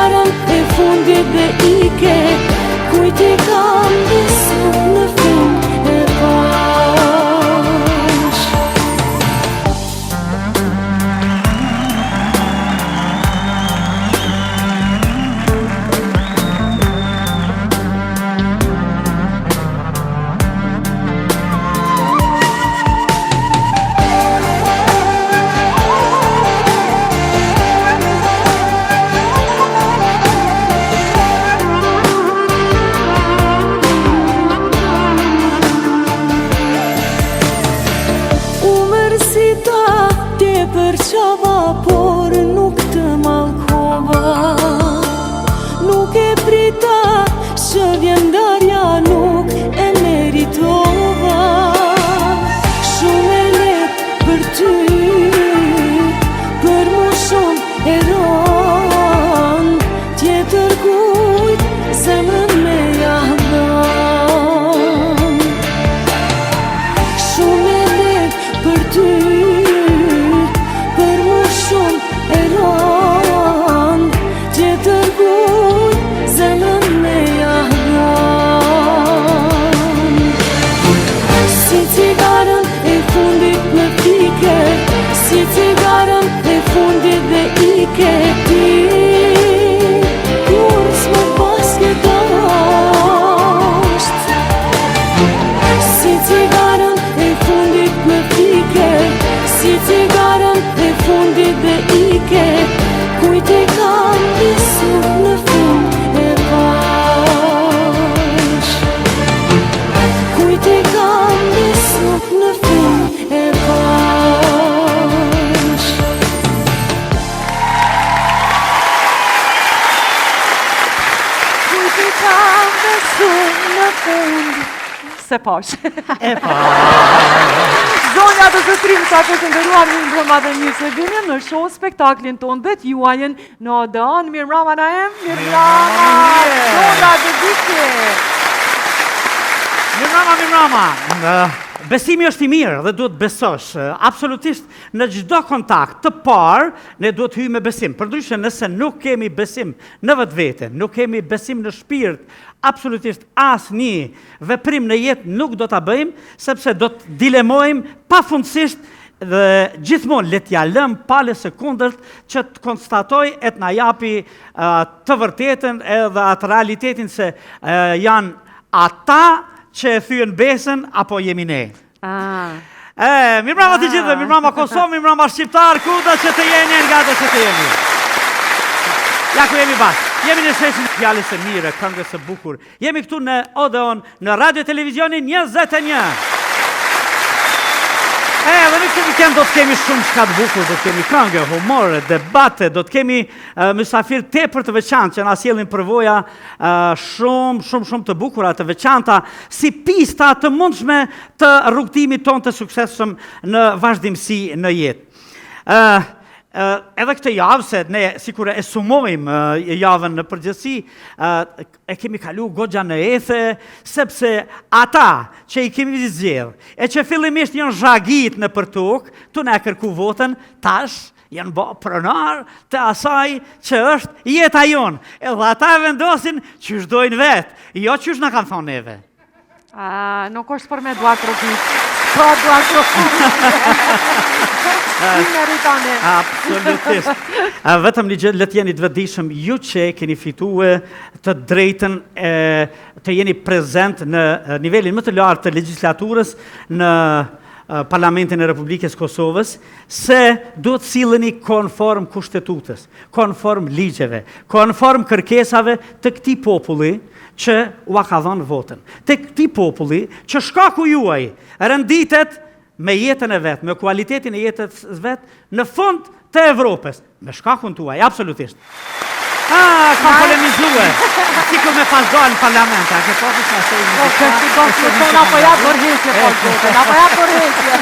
cigaren e fundit dhe ike Kujt i kam besu në fund e pash U mërzita te përçava, por nuk të mallkova Nuk e prita që vjen ndarja nuk e meritova Shumë e lehtë për ty, për mu shumë e rëndë Tjetër kujt zemrën me ja dhanë Shumë e lehtë për ty, për mu shumë e rëndë Tjetër kujt zemrën me ja dhanë Si cigaren e fundit më fike Si cigaren e fundit dhe ike ti Kurrë s'më paske dasht Si cigaren e fundit më fike Si cigaren e fundit dhe ike Kujt i kam besu në fund e pash Kujt i kam besu në fund e pash Kujt i kam besu në fund s'e pash. E pa. Zonja dhe zotërinj, sa të nderuar, mirëmbrëma dhe mirë se vini në show spektaklin tonë dhe t'juajin në Odeon. Mirëmbrama Naim, mirëmbrama, Zonja dhe Viki. Mirëmbrama, mirëmbrama. Besimi është i mirë dhe duhet besosh. Absolutisht në çdo kontakt të parë, ne duhet hyjmë me besim. Përndryshe, nëse nuk kemi besim në vetvete, nuk kemi besim në shpirt, absolutisht asnjë veprim në jetë nuk do ta bëjmë, sepse do të dilemojmë pafundësisht dhe gjithmonë le t'ia lëmë palës së kundërt që të konstatojë e të na japi të vërtetën edhe atë realitetin se janë ata që e thyen besën apo jemi ne. Ah. E, mirëmbrama të gjithëve, mirëmbrama Kosovë, mirëmbrama Shqiptar, kudo që të jeni, ngado që të jeni. Ja ku jemi bashkë. Jemi në sheshin e fjalës së mirë, këngës së bukur. Jemi këtu në Odeon, në Radio Televizionin 21. E, dhe në këtë vikend do të kemi shumë çka të bukur, do të kemi këngë, humor, debate, do të kemi uh, mysafir tepër të veçantë që na sjellin përvoja shumë, shumë, shumë të bukura, të veçanta, si pista të mundshme të rrugëtimit tonë të suksesshëm në vazhdimësi në jetë. Ë edhe këtë javë se ne sikur e sumojmë javën në përgjithësi, e kemi kalu goxha në ethe, sepse ata që i kemi zgjedh, e që fillimisht janë zhagit nëpër tokë, tu na e kërku votën, tash Janë bo pronar të asaj që është jeta jonë. Edhe ata e vendosin qysh dojnë vetë, jo qysh na kanë thonë neve. A, nuk është për me duartrokit. S'ka duartrokit. Si meritoni. Absolutisht. A, vetëm një gjë, le të jeni të vetëdijshëm, ju që keni fitue të drejtën e të jeni prezent në nivelin më të lartë të legjislaturës në Parlamentin e Republikës Kosovës, se duhet silleni konform kushtetutës, konform ligjeve, konform kërkesave të këtij populli që ua ka dhënë votën. Të këtij populli që shkaku juaj renditet me jetën e vet, me kualitetin e jetës vet në fund të Evropës. Me shkakun tuaj, absolutisht. Ah, kam polemizue. Sikur me pas dalë në parlament, a ke pasur sa se Po, kështu do të thonë apo ja dorëheqje po zotin, apo ja dorëheqje.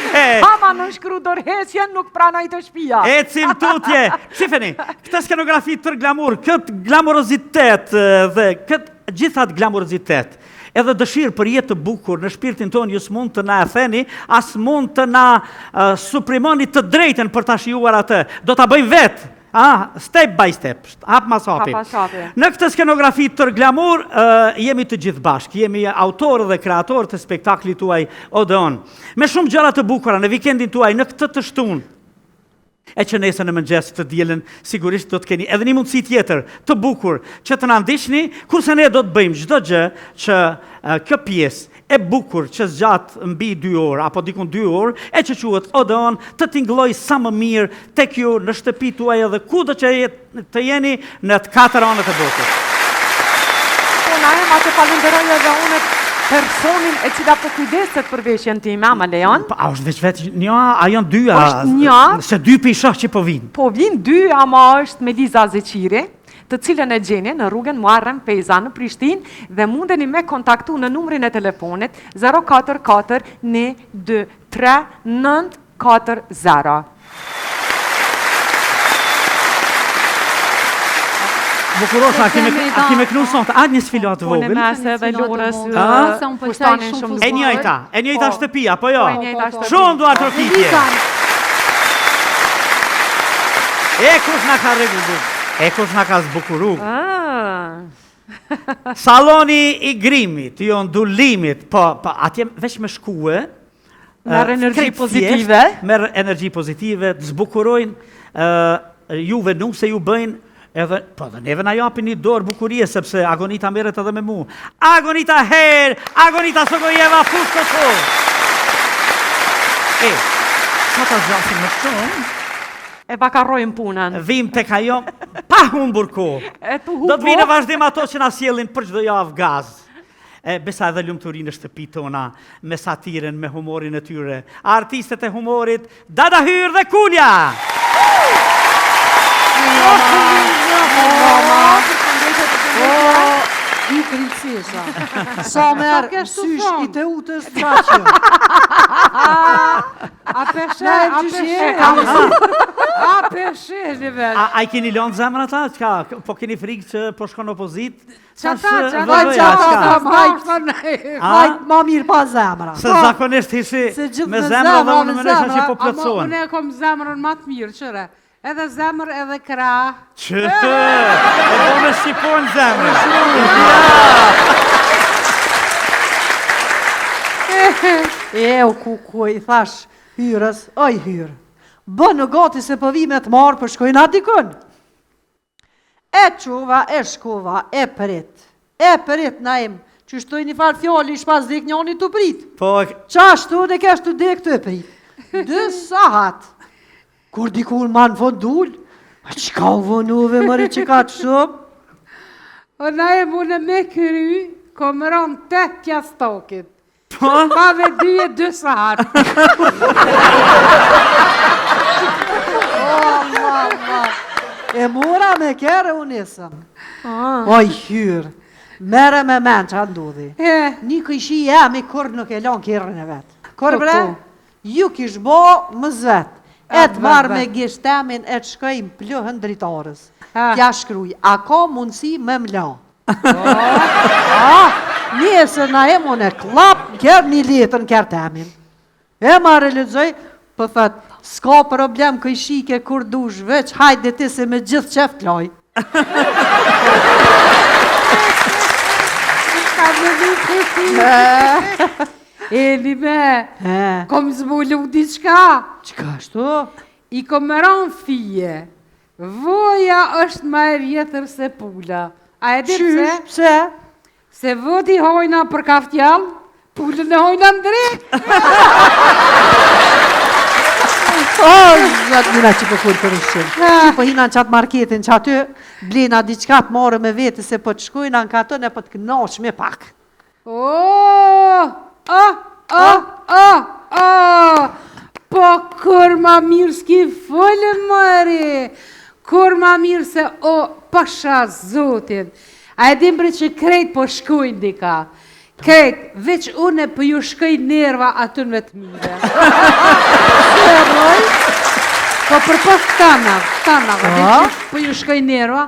E, Pa ma nënshkru dorëheqjen nuk pranoj te shpia. Ecim tutje. Shifeni, këtë skenografi tërë glamur, këtë glamurozitet dhe këtë gjithë atë glamurozitet, Edhe dëshirë për jetë të bukur në shpirtin tonë ju s'mund të na e theni, as mund të na uh, suprimoni të drejtën për ta shijuar atë. Do ta bëjmë vetë. Ah, step by step, hap mas hapi. Hap mas hapi. Në këtë skenografi tërë glamur, jemi të gjithë bashkë, jemi autorë dhe kreatorë të spektaklit tuaj Odeon. Me shumë gjëra të bukura në vikendin tuaj në këtë të shtunë, e që nesër në mëngjes të dielën sigurisht do të keni edhe një mundësi tjetër të bukur që të na ndiqni, kurse ne do të bëjmë çdo gjë që kjo pjesë e bukur që zgjat mbi 2 orë apo dikun 2 orë e që quhet Odeon të tingëllojë sa më mirë tek ju në shtëpi tuaj edhe kudo që të jeni në të katër anët e botës. Po Naim, të falenderoj edhe unë personin e cila po kujdeset për veshjen time, a ma lejon? Po, a është veç vetë një, a janë dy, a? Është një. Se dy po i shoh që po vinë. Po vinë dy, ama është Meliza Zeqiri, të cilën e gjeni në rrugën Muharrem Fejza në Prishtinë dhe mundeni me kontaktu në numrin e telefonit 044 1 2 3 9 4 0. Bukurosh, a kemi a kemi knu sonte? A një sfilatë po, vogël? Po, në mes edhe Lorës, fustanin shumë E njëjta, e njëjta po. shtëpi, apo jo? Po, e njëjta shtëpi. Shumë duartrokitje. E kush na ka rregullu? E kush na ka zbukuru? Ah. Saloni i grimit, i ondulimit, po, po, atje veç me shkue, Merr energji pozitive. Merr energji pozitive, të zbukurojnë, juve nuk se ju bëjnë, edhe, po edhe neve na japin një dorë bukurie, sepse Agonita merret edhe me mu. Agonita Hair, Agonita Sogojeva, Fushë Kosovë! E, sa ta zgjasim më shumë? E vakarrojmë punën. Vim tek ajo, pa humbur kohë. E tu Do të vinë në vazhdim ato që na sjellin për çdo javë gaz. E besa edhe lumturi në shtëpi tona, me satirën, me humorin e tyre. Artistët e humorit, Dada Hyr dhe Kulja! I princesa. Sa merë sysh i të utës qaqë. A peshe, a peshe. A peshe, një veç. A i keni lënë zemra ta? Çka, po keni frikë që po shkon opozitë? Qata, qata, qata, majt, ma mirë pa zemra. Se zakonisht hishi me zemra dhe unë mendojsha që po plotësohen. Ama unë e kom zemrën ma të mirë, qëre. Edhe zemër edhe krah. Që, e po me shqipon zemrën. E, u ku, ku, i thash, hyrës, oj hyrë. Bënu gati se po vi me të marrë, po shkojna dikun. E çova, e shkova, e prit. E prit, Naim, qysh thojnë një farë fjali, ish pas dek njani tu prit. Po, Qashtu, ne kesh tu dek tu e prit. Dy sahat. Kur dikur ma në fund dul, a çka u vonuve, mëri që ka të shumë? O Naim, unë me kry, kom ranë te t'jastokit. Po? Pa ve dy e dy sahat. E mora me kerr u nisëm. Ah. Oj, hyrë. Merre me men ça ndodhi. E. Një kojshi jemi kurr nuk e lanë kerrin e vet. Kur Po, bre, po. ju kish bo më zvet. E të marr me gisht temin e të shkoj në pluhën dritarës. T'ja shkruj, a ka mundësi me më la? Ah, nesër Naim unë e klap, kerr një letër në kerr temin. E marr e lexoj, po thot, s'ka problem kojshike kur dush, veç hajde ti se me gjithë qef të laj. Ka më nuk e ti. Eli me, kom zbulu diçka. Çka ashtu? I kom ranë fije. Voja është ma e vjetër se pula. A e di pse? Qysh, pse? Se vot i hojna për kaftjall, pulën e hojna në drekë. O, zot mina që po fol për ushqim. Që po hina në qatë marketin që aty, blena diçka të marrë me vete se po të shkojna në katun e po të knaqmi pak. O, o, o, o, o, po kur ma mirë s'ki folë mëri, kur ma mirë se o, pasha zotin, a e dim bre që krejt po shkojnë dika, krejt, veç une po ju shkoj nerva atynve të mire. Se moj? Po përpos tana, tana, po? po ju shkoj nerva,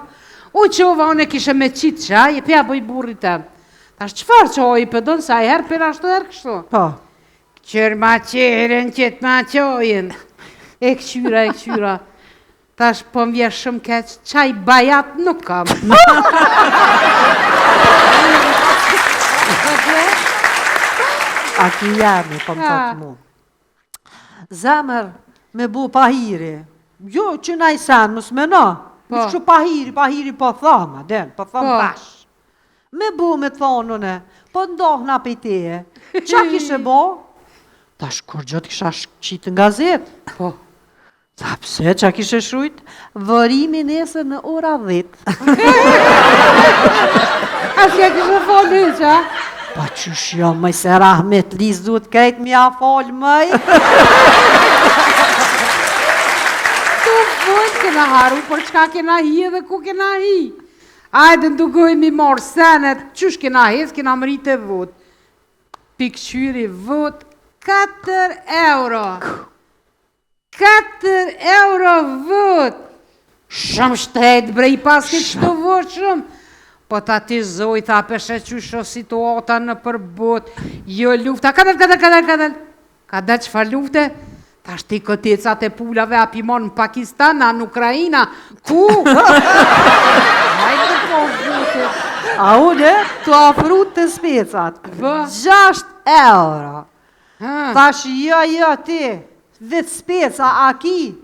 u çova unë e kishe me qitë çaj, e pja bëj burrit tem. Tash çfarë çaji po don se ai herë pin ashtu herë kështu. Po. Kqyr ma qerën, qit ma çajin. E kqyra, e kqyra. Thash, po më vjen shumë keq, çaj bajat nuk kam. A ki jemi, po më thotë mu. Zemër, me bu pahiri. Jo, që naj sen, mos meno. Po. Kështu pahiri, pahiri po thom, a din, po thom po. tash. Me bu me thonë une, po ndohna pej teje. Qa kishe bo? Tash, kurgjo të kisha qitë në gazetë. Po. Tha pse, qa kishe shrujt? Vorrimi nesër në ora 10. A s'ja kishe falë hiç, a? Pa qysh jo, moj se rahmetlis duhet krejt m'ja falë, moj. Tu fol, kena harru, për çka kena hi edhe ku kena hi. Ajde në dugoj mi marrë senet, qysh kena hec, kena mrri te vot. Pi kqyri vot 4 euro. 4 euro vot! Shumë shtrejt bre i paske qëto vot shumë. Po ta ti zoj, tha pe sheh qysh o situata nëpër botë, jo lufta, kadal, kadal, kadal, kadal, kadal çfarë lufte? Tash ti kotecat e pulave a pi mon në Pakistan, a në Ukraina, ku? Hajde po zotit. A une, të afru te specat, 6 euro. Thash, jo, jo, ti, veç speca, a ki?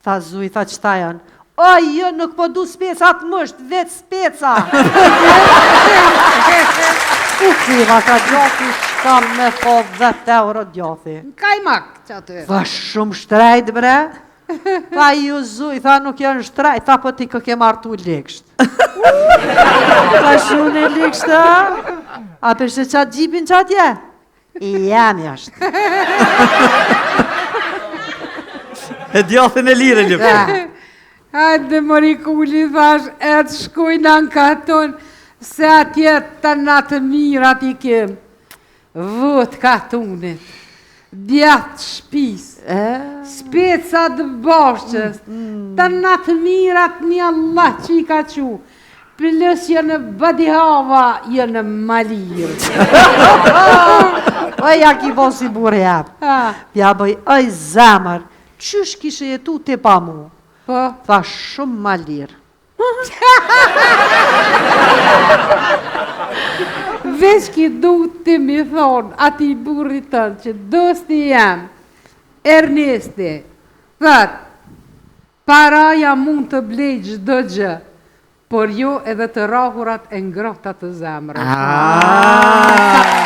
Tha, zuj, tha, qëta janë? O, jo, nuk po du speca të musht, veç speca. U ktheva ka djathi, shka me po 10 euro djathi. Në kajmak, që aty. Tha, shumë shtrejt, bre. Tha, jo, zuj, tha, nuk janë shtrejt, tha, po ti ke martu ligsht. Tha, shumë e ligsht, a? A pe sheh qatë xhipin qatje? I jemi është. E djathin e lirë, lyp. Hajde mori kuli, thash, e të shkojna në katun, se atje tana të mirat i kem. Vot katunit, djath shpis, speca të bashqës, mm. tana të mirat një Allah që i ka çu. Plus janë badihava, janë ma lirë. Oj, ja ki bo si burri jem. Ja bëj, oj zemër, qysh kishe jetu ti pa mu? Po. Tha shumë ma lirë. Veç ki du ti mi thonë atij burrit tënd që dosti jem, Ernesti, thot, Paraja mund të blejë çdo gjë, por jo edhe të rrahurat e ngrohta të zemrës. Ah.